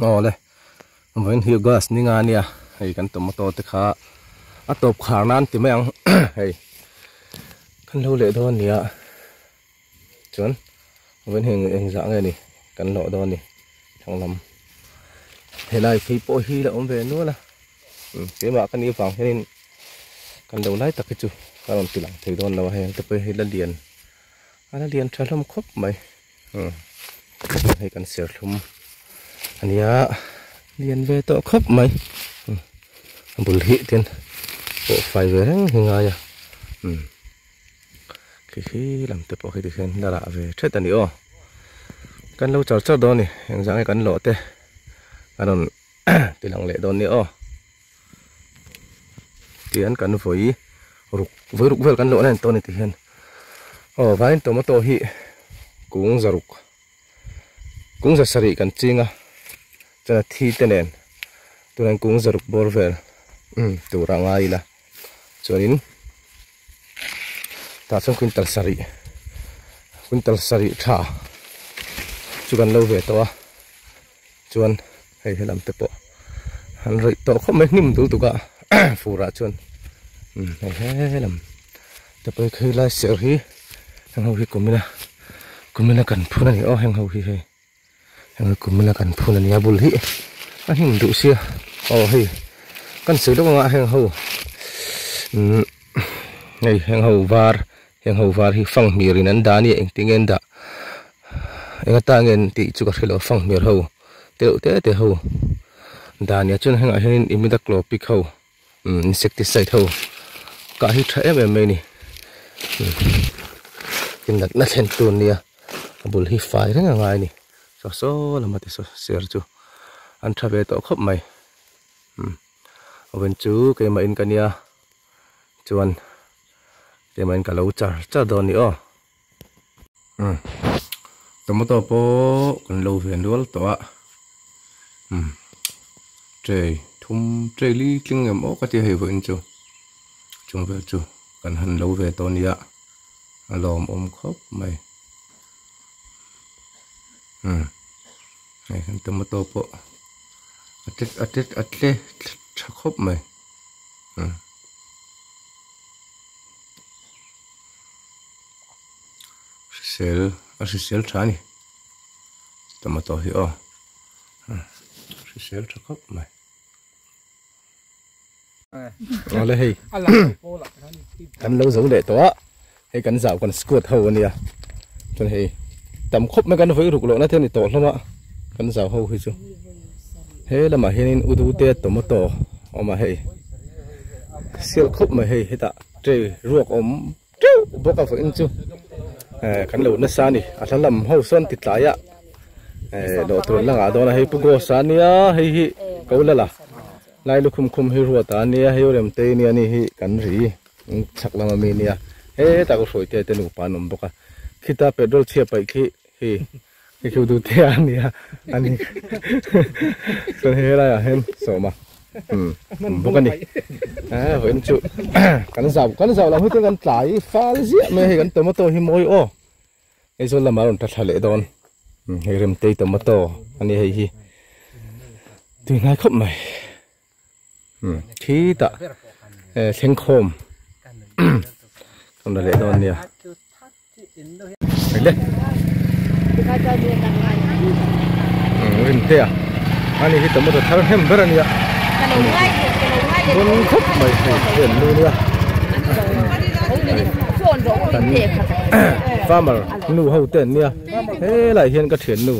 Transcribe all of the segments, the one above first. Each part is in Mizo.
Awle vawiin hi gas ni nga ania hei kan tomato te kha a tawp khar nan ti mai ang hei kan lo leh dawn nia chuan vawiin hi eng zah nge ni kan lawh dawn ni thlang lam helai phei pawh hi la awm ve nual a keimah ka nih vang hianin kan lo lai tak hi chu ka rawn ti lang thei dawn lo a hei ang te pawh hi la lian a la lian tha hlawm khawp mai. Hei kan serthlum a nia lian ve tawh khawp mai a bul hi tin pawh fai ve reng hi ngai a khi khi lam te pawh khi tikhian la rah ve thet a ni aw kan lo char char dawn a ni engzah nge kan lawh te a rawn ti lang leh dawn a ni aw tian kan vawi ruk vawi ruk vel kan lawh na a ni tawh a ni ti hian. Aw vaiin tomato hi kung zaruk kung za sarih kan ching a chuan a thi te nen tunah hian kung zaruk bawr vel umm tur a ngai ila chuanin tah chuan quintal sarih quintal sarih tha chu kan lo ve tawh a chuan hei helam te pawh an rawih tawh khawp mai hnim dul tuk a fur ah chuan umm hei helam te pawh hi khilai serh hi heng ho hi kumina kumina kan phun a ni aw heng ho hi hei heng hi kumina kan phun a ni a bul hi a hnim duh sia aw hei kan sawi lawk anga heng ho umm hei heng ho var Heng ho var hi fanghmir in an dah a nia engtin nge an dah eng atan nge an tih chu ka hre lo fanghmir ho te te te ho dah a nia chuan hengah hianin imidacloprid ho umm insecticide ho kah hi tha em em mai a ni tin natna thlen tur nia a bul hi fai reng a ngai a ni saw saw lama ti saw ser chu an tha ve tawh khawp mai umm vawiin chu keimah in ka nia. Chuan tlemain ka lo char char dawn ni aw. Umm tomato pawh kan lo ve nual tawh a umm tray thum tray li tling em aw ka ti hei vawiin chu chung vel chu kan han lo ve tawh nia a lawmawm khawp mai umm hei kan tomato pawh a tle a tle a tle tha khawp mai. Hrisel a hrisel tha a ni tomato hi aw hrisel tha khawp mai awle hei kan lo zo leh tawh a hei kan zau kan squad ho ania chuan hei tam khawp mai kan vawi ruk lohna te a ni tawh hlawm a kan zau ho hi chu he lamah hianin udu te tomato a awm a hei sial khawp mai hei hetah tray ruak awm teuh bawk a vawiin chu eh kan lo nasa a ni a hla lam ho sawn ti tlai a eh lawh tur an la ngah dawn a hei pu Gos-a ania hei hi ko la la lai lukhum khum hi ruat a ania hei Remtei ania ni hi kan ri. Chhak lama mi nia hetah ka hruai te te nupa an awm bawk a khita petrol chhia paih khi hi khi khiu duh te a nia a ni chuan hei helaiah hian sawma umm awm bawk a ni eh vawiin chu kan zau kan zau lam hi chuan kan tlai fal ziah mai a hei kan tomato hi mawi aw Aizawl lamah a rawn ta thla leh dawn hei remtei tomato a ni hei hi tui hnai khawp mai. Khitah thleng khawm kan la leh dawn nia le rin te a ani hi tomato thar hnem ber ania bon khawp mai hei hian nu nia kan farmer nu ho te an nia helai hian ka thian nu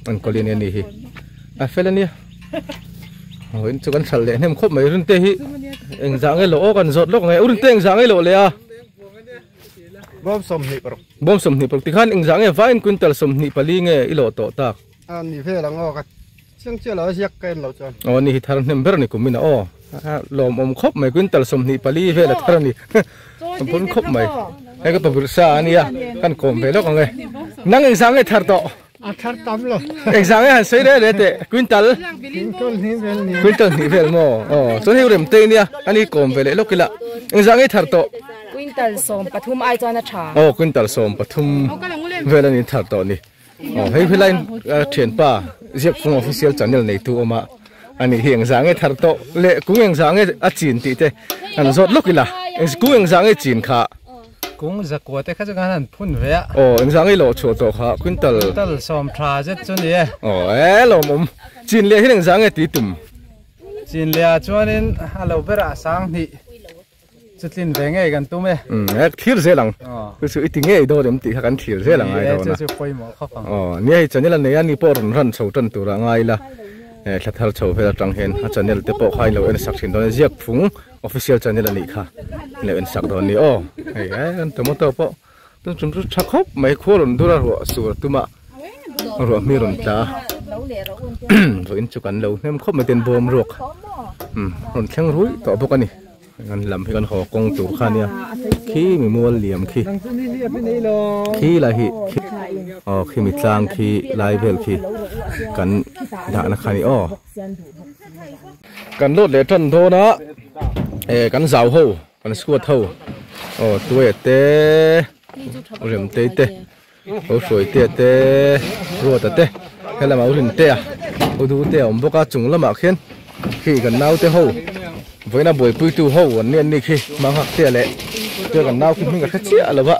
an kawlin ani hi a fel ania. Hawiin chu kan hralh leh hnem khawp mai rin te hi engzah nge loh aw kan zawt lawk nge u rin te engzah nge loh leh a bawm 26 bawm 26 tikhan engzah nge vain quintal 24 nge i lawh tawh tak a ni vel ang aw ka chiang chiah lo a ziak ka en lo chuan aw ni hi thar hnem ber ni kum in a aw lawm awm khawp mai quintal 24 vel a thar a ni bun khawp mai hei ka pabir sa ania kan kawm ve lawk ang e nang engzah nge thar tawh A thar tam lo. Engzah nge han sawi reh reh teh quintal. Quintal hnih vel ni. Quintal hnih vel maw? Aw chuan hei rem te nia ani kawm ve leh lawk ila. Engzah nge thar tawh? Quintal 13 ai chuan a tha. Aw quintal 13 vel ani thar tawh ni. Aw hei helai thianpa. Ziakfung official channel neitu awm a ani hi engzah nge thar tawh leh kung engzah nge a chin tih te an zawt lawk ila kung engzah nge chin kha. Kung zakua te kha chu khan an phun ve a. Aw engzah nge lawh chhuah tawh kha quintal. Quintal sawm tha zet chu ni e. Aw e lawmawm chin leh hian engzah nge tih tum. Chin leh ah chuanin a lo berah sang hnih. Chutlin ve ngei kan tum e. Umm e thlir zel ang. Chu chu i ti ngei dawn em tih kha kan thlir zel ang ngai dawn a. Chu chu pawimawh khawp ang. Aw nia hei channel a nei a ni pawh rawn ran chho tan tur ah ngai ila e thla thar chho vel atang hian a channel te pawh kha in lo en sak thin dawn a ziak phung official channel a nih kha in lo en sak dawn a ni aw. Hei e kan tomato pawh tun tum chu tha khawp mai khua rawn dur a ruah sur a tum a ruah hmi rawn tla a vawiin chu kan lo hnem khawp mai ten bawm ruak umm rawn thleng rui tawh bawk a ni. Kan lam hi kan haw kawng tur kha ania khi mi mual liam khi khi lai hi aw khi mi tlang khi lai vel khi kan dahna kha ni aw kan load leh tan dawn a eh kan zau ho kan squad ho aw tuaia te remtei te Ho hruaitea te Ruata te helamah u Rintea u Dutea a awm bawk a chung lamah khian khi kan naute ho vawiina buaipuitu ho an ni an ni khi Manghaktea leh chuan kan nau khi hming a hre chiah lo va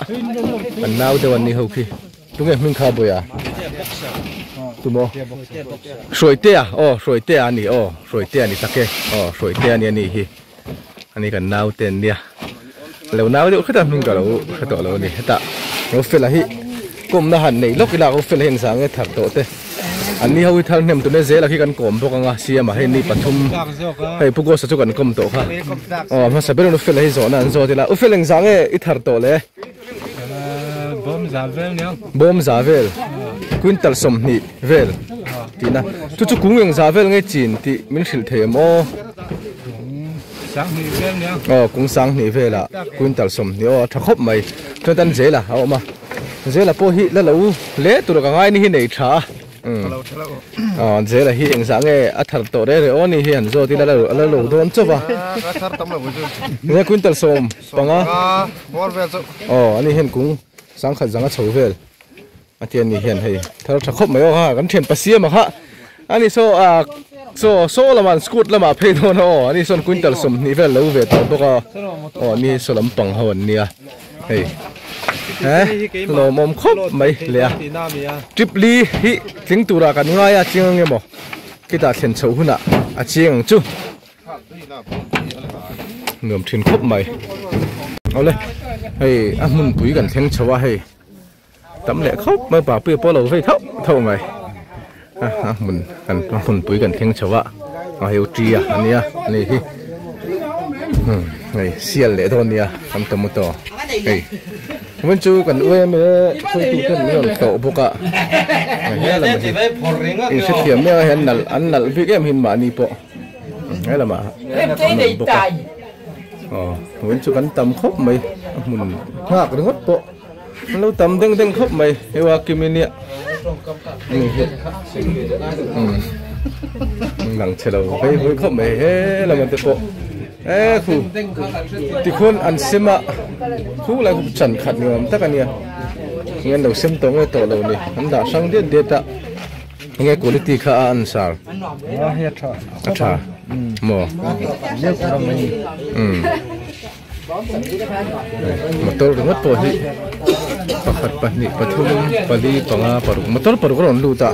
kan nau deuh an ni ho khi tunge hming kha buaia tumaw Hruaitea aw Hruaitea a ni aw Hruaitea a ni tak e aw Hruaitea a ni a ni hi. Ani kan naute an nia lo nau deuh hret a hming ka lo hre tawh lo a ni hetah Rofela hi kawmna han neih lawk ila Rofela hi engzah nge thar tawh te an ni ho hi thar hnem tune zela khi kan kawm bawk anga siama hei ni pathum hei Pu Gosa chu kan kawm tawh kha aw hmasa ber Rofela hi zawhna an zawt ila Ufel engzah nge i thar tawh le Bawm za vel nia Bawm za vel quintal 20 vel tihna chu chu kung engzah vel nge chin tih min hrilh thei em aw. Sanghnih vel nia. Aw kung sanghnih velah quintal 20 aw a tha khawp mai. Chuan tan zela a awm a. Zela pawh hi la lo hle tur ka ngai ni hi nei tha a. Aw zela hi engzah nge a thar tawh reh reh aw ni hi han zawt ila a la lo dawn chauh a. A thar tam lo chu. Nge quintal 10. Bawr vel chu. Aw ani hian kung sangkhat zanga chho vel. A tian ni hian hei thar tha khawp mai aw ha kan thian pasiam a kha ani saw a saw saw lamah an scoot lamah phei dawn a aw ani sawn quintal 20 vel lo ve tawh bawk a aw ani saw lampang ho an nia hei he lawmawm khawp mai leh a trip li hi tling turah kan ngai a chiang ang emaw khitah thlen chhoh hunah a chiang ang chu. Nuam thin khawp mai awle hei a hmunpui kan thleng chho a hei. Tam leh khawp mai papui pawh lo vei thauh thauh mai a hmun kan a hmunpui kan thleng chho a a hei ṭi a ania ani hi hei sial leh dawn nia kan tomato hei vawiin chu kan u em e hruaitu ten min rawn tlawh bawk a he lam hi inhrethiam mek a hian nalh an nalh bik em hi mahni pawh he lamah an awm bawk a aw vawiin chu kan tam khawp mai a hmun nghak ringawt pawh. An lo tam deng deng khawp mai hei a kim in nia lang chhe lo vei vui khawp mai he lam te pawh e khu tikhuan an sem a khu lai khu chan khat ni awm tak ania nge an lo sem tawh nge tawh lo ni an dah hrang diat diat a nge quality kha a an sar a tha maw Motor ringawt pawh hi pakhat pahnih pathum pali panga paruk motor paruk a rawn lut a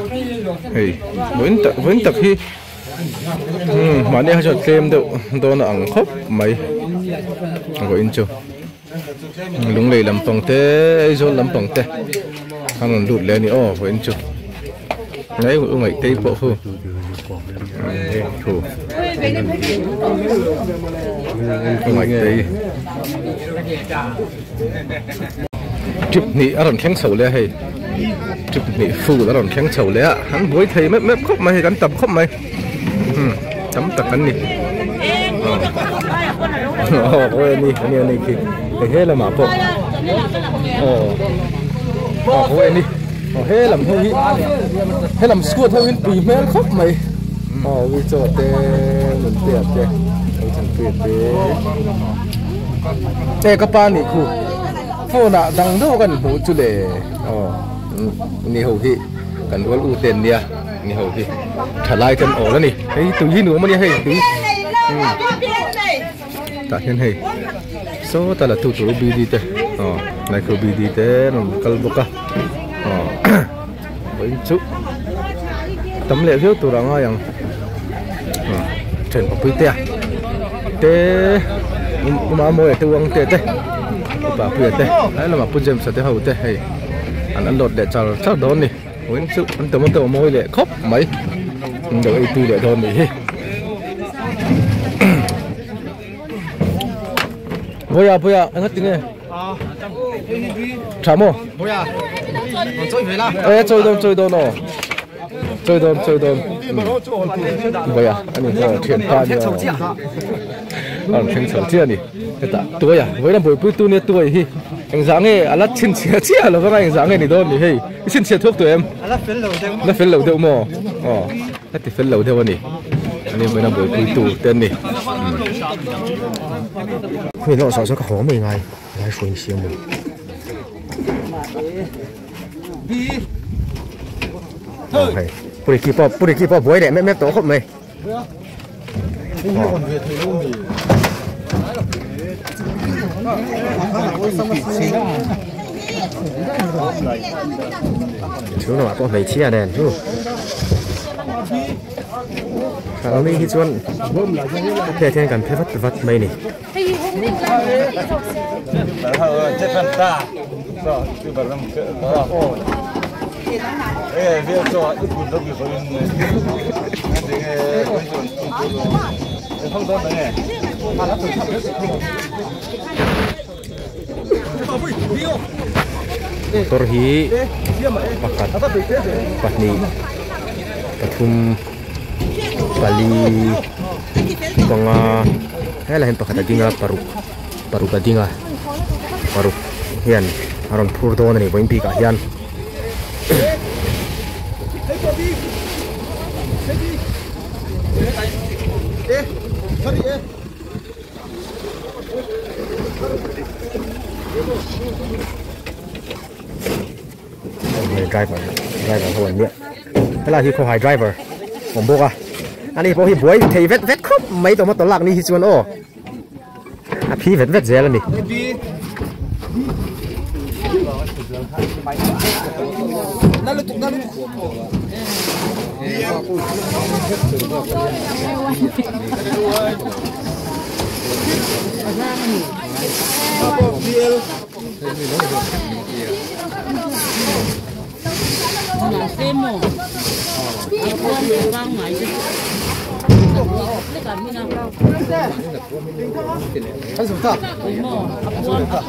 hei vawiin tak vawiin tak hi umm mahni ah chuan tlem deuh dawn a ang khawp mai vawiin chu lunglei lampang te Aizawl lampang te a rawn lut leh a ni aw vawiin chu. Ngai u ngaih tei pawh hu thu u ngaih tei trip hnih a rawn thleng chho leh a hei trip hnih full a rawn thleng chho leh a an buai thei mep mep khawp mai hei kan tam khawp mai umm tam tak an ni aw aw ani ani ani khi hei he lamah pawh aw aw ani. Aw he lam ho hi he lam squad ho in pui hmel khawp mai aw ui chaw te nun te a te ui chan pui te e ka pa nih khu phone ah dang deuh kan hmuh chu le aw ni ho hi kan rual u te an nia. Ni ho hi thalai ten awl a ni. Hei tui hi nuam a nia hei tui. Tah hian hei sawta la tu tur BD te aw micro BD te an rawn kal bawk a aw vawiin chu tam leh viau tur a ngai ang aw then papui te a te uma mawi a te uang te te upa puia te tlai lamah pu James a te ho te hei an unload leh char char dawn a ni vawiin chu an tomato a mawi leh khawp mai an lo ei tui leh dawn a nih hi. Boya boya enga tinge tha maw boya chawi ve la e chawi dawn chawi dawn aw chawi dawn chawi dawn boya ani ho thian pa ni aw an thleng chho chiah ani hetah tuai a vawiin a buaipui tu nia tuai hi engzah nge a la chhinchhiah chiah lo vanga engzah nge ni dawn ni hei i chhinchhiah thuak tawh em a la fel lo deuh la fel lo deuh maw aw. A ti fel lo deuh a ni. Ani vawiin a buaipui tu te an ni. Hei lawh zawh zawh ka haw mai ngai lai hruai ni sia maw. Aw hei puriki pawh puriki pawh buai leh mep mep tawh khawp mai. Chhung lamah pawh hmeichhia nen chu thla mi hi chuan a phek hian kan phe vat vat mai a ni. Motor hi pakhat pahnih pathum pali panga helaiah hian pakhat a ding a paruk paruk a ding a paruk hian a rawn phur dawn a ni vawiin bikah hian. Driver driver ho an nia helai hi khawhai driver awm bawk a ani pawh hi buai thei vet vet khawp mai tomato lak ni hi chuan aw a phi vet vet zel a ni.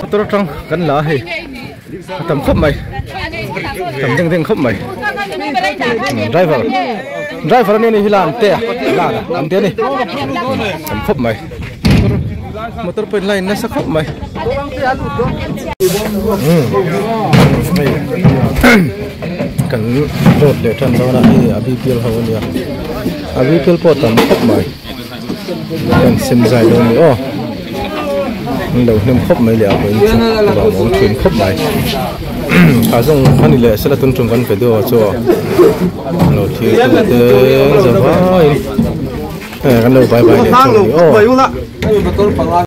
Motor atang kan la a hei a tam khawp mai tam deng deng khawp mai driver driver ania ni hi la an te a la an te a ni tam khawp mai motor pawh in line nasa khawp mai kan road leh tan dawn a hei a bpl ho ania a bpl pawh tam khawp mai kan sem zai dawn a ni aw an lo hnem khawp mai leh a vawiin chu a lawmawm thin khawp mai a zawng a ni leh sela tun tum kan video chu an lo thlir tu te zavaiin kan lo bye bye leh chu a ni aw.